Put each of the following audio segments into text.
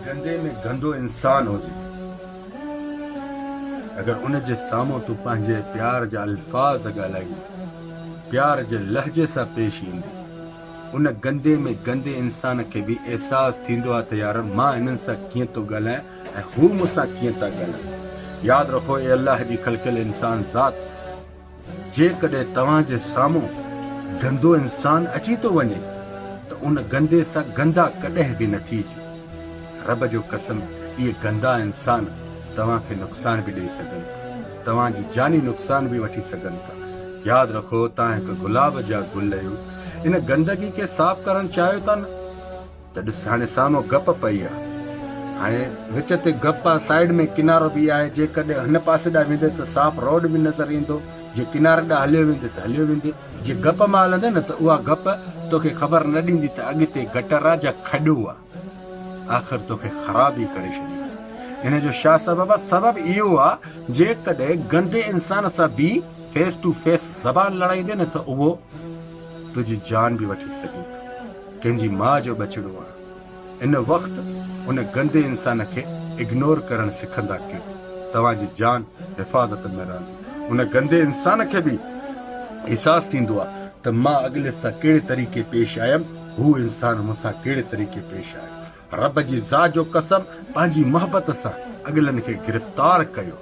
گندي ۾ گندو انسان هجي اگر ان جي سامهون تون پنهنجي پيار جا الفاظ ڳالهائيندين، پيار جي لهجي سان پيش ايندين، ان گندي ۾ گندي انسان کي به احساس ٿيندو آهي ته يار مان هنن سان ڪيئن ٿو ڳالهايان ۽ هو مون سان ڪيئن ٿا ڳالهائين. ياد رکو اي الله جي خلقيل انسان ذات! جيڪڏهن توهان جي سامهون گندو انسان اچي ٿو وڃي ته ان گندي سان گندا ڪڏهن به نه ٿيجو. رب جو قسم اهي گندا انسان توهان کي نقصان به ڏئي سگهن ٿا. توهان جي جاني نقصان به وٺي سگهن ٿا. ياد رکو توهان هڪ گلاب جا گل آهيو. ان گندگي کي صاف ڪرڻ چاهيو ٿا نه؟ ته ڏس هاڻي سامهون گپ پئي آ. هاڻي وچ تي گپ آ، سائيڊ ۾ ڪنارو به آهي، جيڪڏهن هن پاسي ڏانهن ويندين ته صاف روڊ به نظر ايندو، جي ڪناري ڏانهن هليو ويندين ته هليو ويندين، جي گپ مان هلندين نه ته اها گپ توکي خبر نه ڏيندي ته اڳتي گٽر آ جا کڏو آ. آخر توکي خراب ئي ڪري ڇڏيندي. ان جو ڇا سبب آ؟ سبب اهو آ جيڪڏهن گندي انسان سان به فيس ٽو فيس زبان لڙائيندين نه ته اهو تنهنجي جان به وٺي سگهي ٿو. ڪنهن جي ماء جو ٻچڙو آهيان. ان وقت ان گندي انسان کي اگنور ڪرڻ سکندا ڪيو. توهان جي جان حفاظت ۾ رهندي. ان گندي انسان کي به احساس ٿيندو آهي ته مان اڳلي سان ڪهڙي طريقي پيش آيم، هو انسان مون سان ڪهڙي طريقي پيش آيو. رب جي ذات جو قسم پنهنجي محبت سان اڳلن کي گرفتار ڪيو.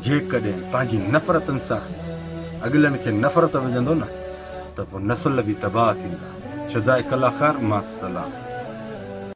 جيڪڏهن پنهنجي نفرتن سان اڳلن کي نفرت وجهندو نه ته پوء نسل به تباهه ٿيندا. جزاڪ الله خير مع السلامه.